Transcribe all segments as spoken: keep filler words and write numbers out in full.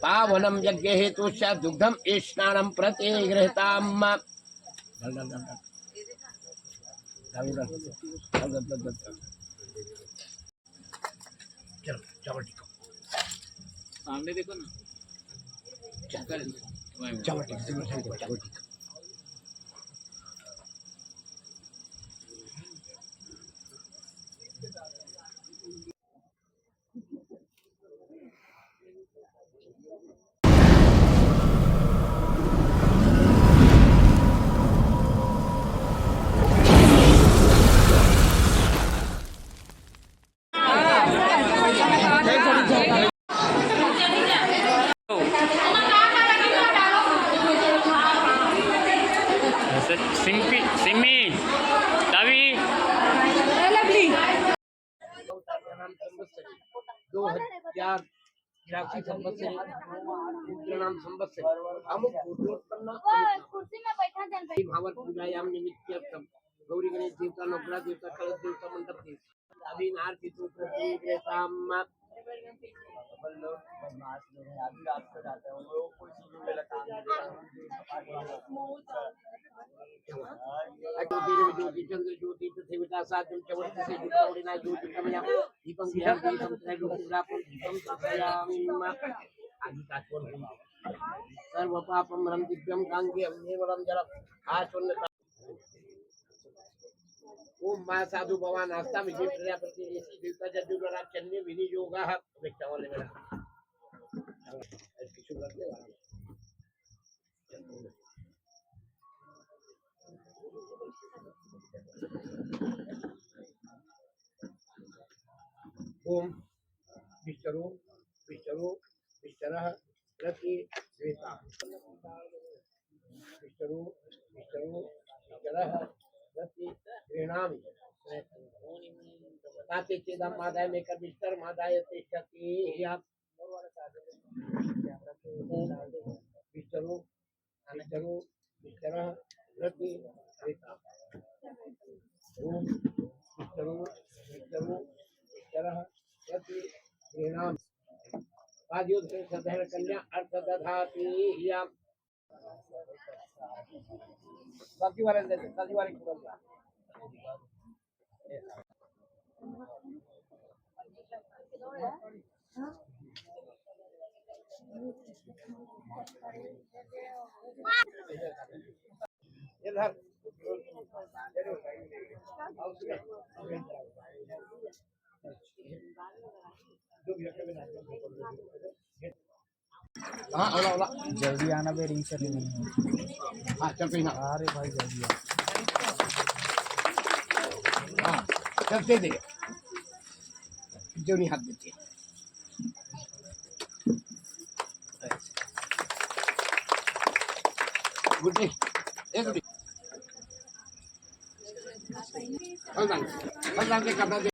पावनं यज्ञहेतुश्च दुग्धं स्नानं प्रतिगृह्यताम्। चलो, चावल टिक्का। सामने देखो ना। चावल टिक्का, चावल टिक्का। सिम्पी, सिमी, तवी। दो हजार तिरासी संवत्सरी, उत्तराणाम संवत्सरी, अमुक पुरुषोत्पन्न, कुर्सी में बैठा जन भावर पूजायाम निमित्त्यर्थम गौरी गणेश देवता, नवग्रह देवता, कलश देवता, मंडप देवता। अभिनार्थितोपजीवेताम। अज्योतिर्ज्योति चंद्र ज्योति पृथ्वीता साध्यम चवर्ति से जुटौड़िना ज्योतिर्गमय दीपम ज्ञान दीपम त्रैलोक्य व्यापम दीपम समर्पयामि। आदि का कौन है? सर्व पापम हरम दिव्यम कांगे अग्निवरम जलम आचुन्न। ओम मां साधु भवान आस्था विजय प्रजापति ऋषि देवता जजुराक्षण्य विनियोगः। ओम विष्णु विष्णु विष्णु रति श्वेता। विष्णु विष्णु विष्णु रति गृह्णामि। ताते चेदम मादाय मेकर विस्तर मादाय तिष्ठति। या ओम विष्णु विष्णु विष्णु रति श्वेता। ओम विष्णु विष्णु विष्णु रति गृह्णामि। पादयोः सदहर कन्या अर्थ दधाति। या सब्जी वाले दे दे, सब्जी वाले को बोल। इधर। हाँ, ओला, ओला। जल्दी आना बे, रिंग से नहीं। हाँ, चल पे ना। अरे भाई, जल्दी आ। हाँ, चलते दे। जो नहीं हाथ देते। गुड्डी, ए गुड्डी। फलदान, फलदान के कपड़ा दे।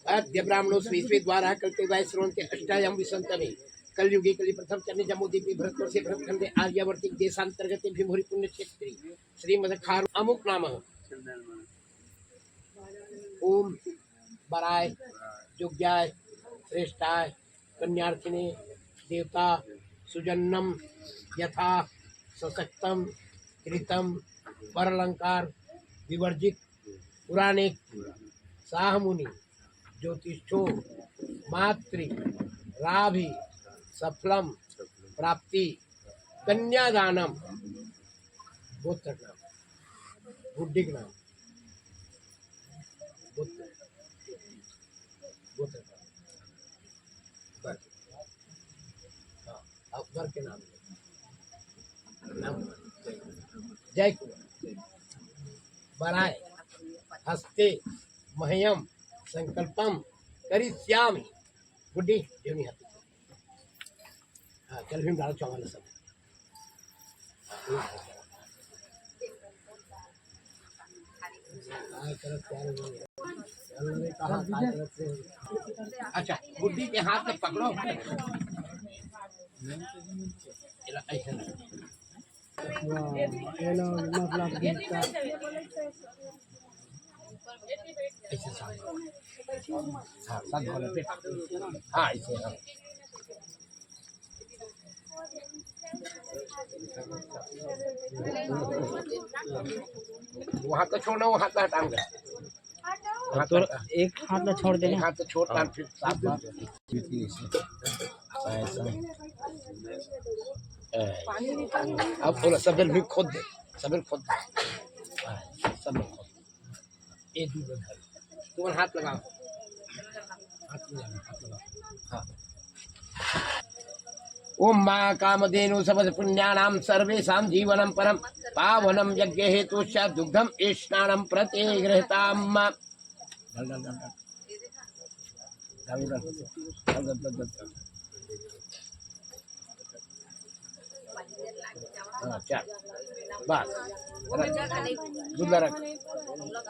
अद्य ब्राह्मणोऽस्मि स्वे द्वारः कल्पे वैश्रवणते अष्टायां विसन्तमे कलयुगे कलि प्रथम चरणे जम्बूद्वीपे भरतवर्षे भरतखंडे आर्यावर्ते देशांतर्गते भीमभोरी पुण्यक्षेत्रे श्रीमदखार अमुक नाम। ओम वराय जोग्याय श्रेष्ठाय कन्यार्थिने देवता सुजन्नम यथा सशक्तम कृतम वरालंकार विवर्जित पुराणे साहमुनि ज्योतिष्ठो मातृ राभि सफलम प्राप्ति कन्यादानम। गोत्र नाम, गुड्डी के नाम, गोत्र, गोत्र नाम। हाँ, अकबर के नाम। नाम जय कुमार। बराय हस्ते मह्यम संकल्पम करिष्यामि। गुड्डी, देवनी हाथ। हाँ, चल भीम डालो चावल सब। अच्छा, गुड्डी के हाथ में पकड़ो। ऐसा नहीं। वाह, ये लो, मतलब, ऐसे सामने। हाँ, सब बोले पे। हाँ, ऐसे, हाँ। वहाँ तो छोड़ना, वहाँ का हटाऊंगा। वहाँ तो का। एक हाथ में छोड़ देना। एक हाथ तो छोड़, फिर साथ में। ऐसा। ए, अब बोला, सब भी खोद दे, सब खोद दे। हाँ, सब खोद दे। ए, दू, दू, दू। तुम हाथ लगाओ। हाथ लगाओ, हाथ लगाओ। हाँ। ओम मां कामधेनु सबस पुण्यानाम सर्वेषां जीवनं परम पावनं यज्ञ हेतु च दुग्धम स्नानं प्रतिगृहताम। डाल, डाल, डाल, डाल। डाल, डाल, डाल, डाल, डाल। हाँ, चल। बस। रख। दूसरा रख।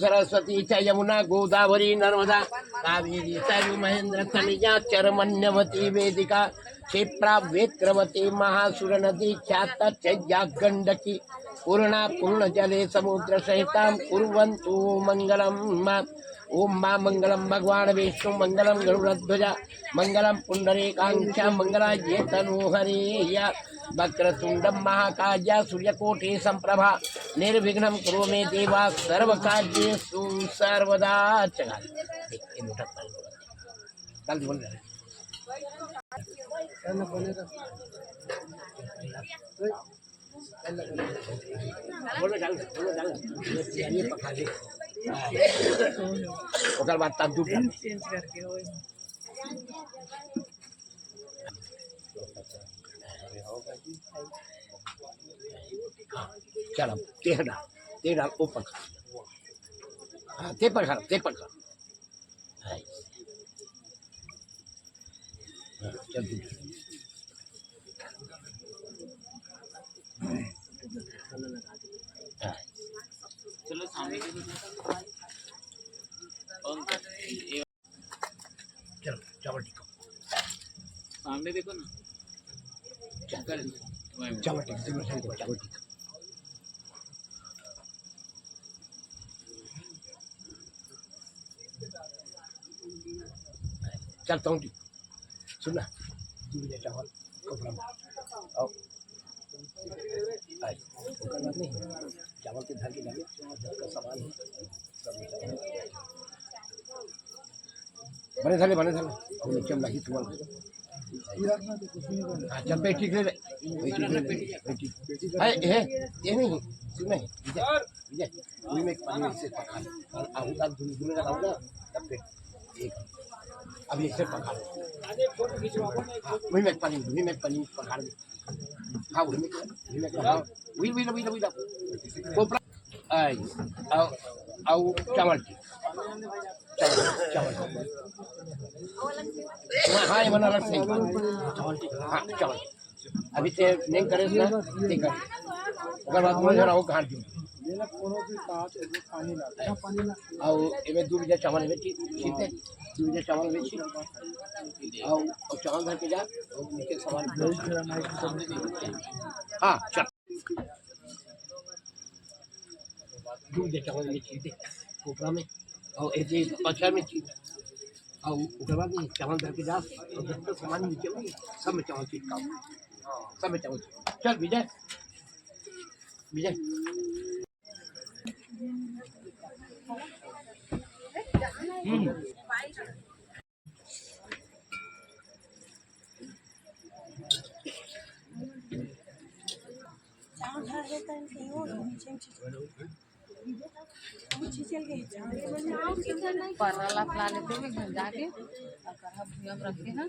सरस्वती च यमुना गोदावरी नर्मदा कावेरी सरयू महेंद्र तनया चरमण्यवती वेदिका क्षिप्रा वेत्रवती महासुर नदी ख्यात चैया गंडकी पूर्णा पूर्ण जले समुद्र सहितां कुर्वन्तु मंगलम। ओम मां मंगलम भगवान विष्णु मंगलम गरुड़ध्वजा मंगलम पुंडरीकाक्ष मंगलाय तनोहरे। या वक्रतुंड महाकाय सूर्यकोटि संप्रभा निर्विघ्नं कुरु मे देवा सर्व कार्येषु सर्वदा। चला। चल बोल रहे। बोलो, डाल, बोलो, डाल। ये पका ले। ओकर बाद तब दूध डाल। चेंज करके वही। हाँ, चल अब तेह डाल, तेह डाल, वो पका। हाँ, ते पका, ते पका। हाँ, चल तू। हाँ। चलो, सामने देखो। कौन सा? ये चलो, चावल टिक्का। सामने देखो ना। चल। कर। चावल टिक्का, चावल टिक्का। चल, तौंटी। सुन ना, दू बजे चावल, कपड़ा में। आओ। आई, ओकर बात नहीं है। चावल के धर के डाले, जब का सामान है, सब निकाल। बने थाले, बने थाले। अब नीचे में लागी चावल। हाँ, चल, बैठी ले, बैठी ले, बैठी। ए, ए, ये नहीं, सुन नहीं। विजय, वही में एक पानी से पका ले। और आहू का धुल धुल का लाऊंगा, तब फिर एक, अब ये से पका ले। हाँ, वही में एक पानी, वही में एक पानी पका ले। हाँ, वही में, वही में पका। वही, वही, वही, वही। कोपरा, आई, आओ, आओ, चावल की। चावल, चावल। हाँ, हाँ, ये बना रख सही। चावल की। हाँ, चावल। अभी ते नहीं करे ना, ते कर। ओकर बाद मुझे रहो कहाँ दी। अउ एमे दू बीघा चावल में ठीक, ठीक है। दू बीघा चावल में ठीक। अउ, अउ चावल धर के जा, अउ उनके सामान। हाँ, चल। दू बीघा चावल में ठीक है। कोपरा में, अउ एक पचहर में ठीक। अउ ओकर बाद में चावल धर के जा, अउ जब तक सामान नीचे होई, सब में चावल छिड़काओ। सब में चावल छिड़काओ। चल विजय, विजय। हम्म। पर्रा ला ला लेते हैं घर जाके, और पर्रा भुइयां में रखे हैं।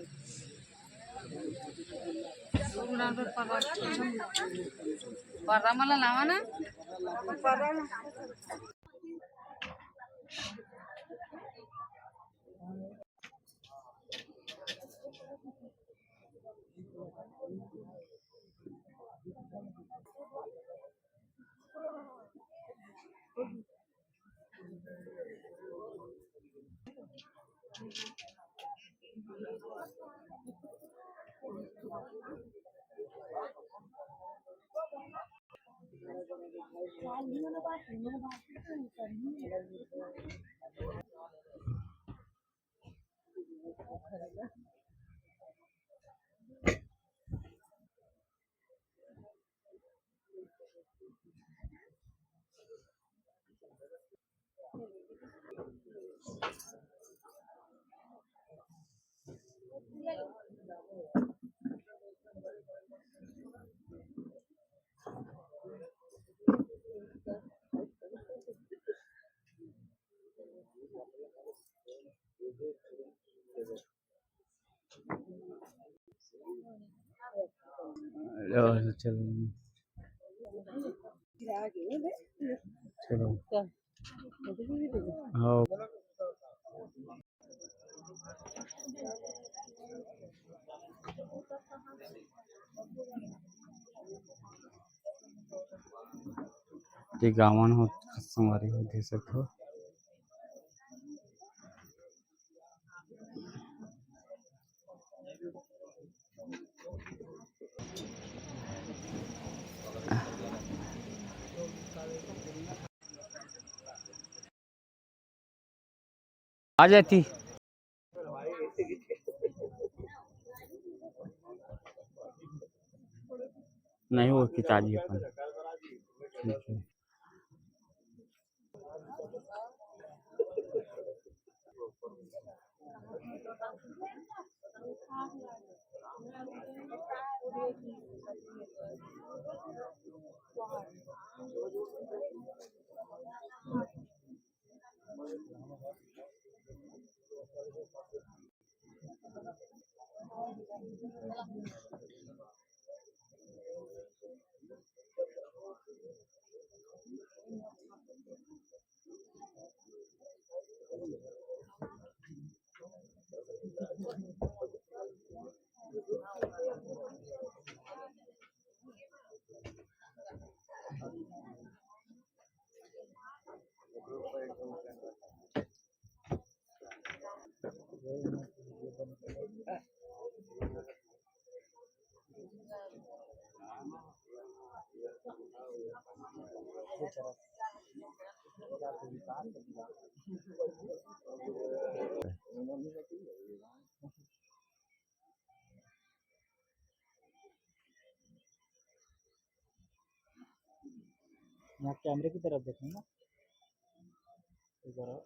पर्रा, पर्रा मला लावा ना। चलो। चलो। हाँ। ये गावन हो, संगवारी हो, देख सकते हो। आ जाती। नहीं, वो किताब ही अपन। ठीक है। यहाँ कैमरे की तरफ देखो ना, इधर आओ।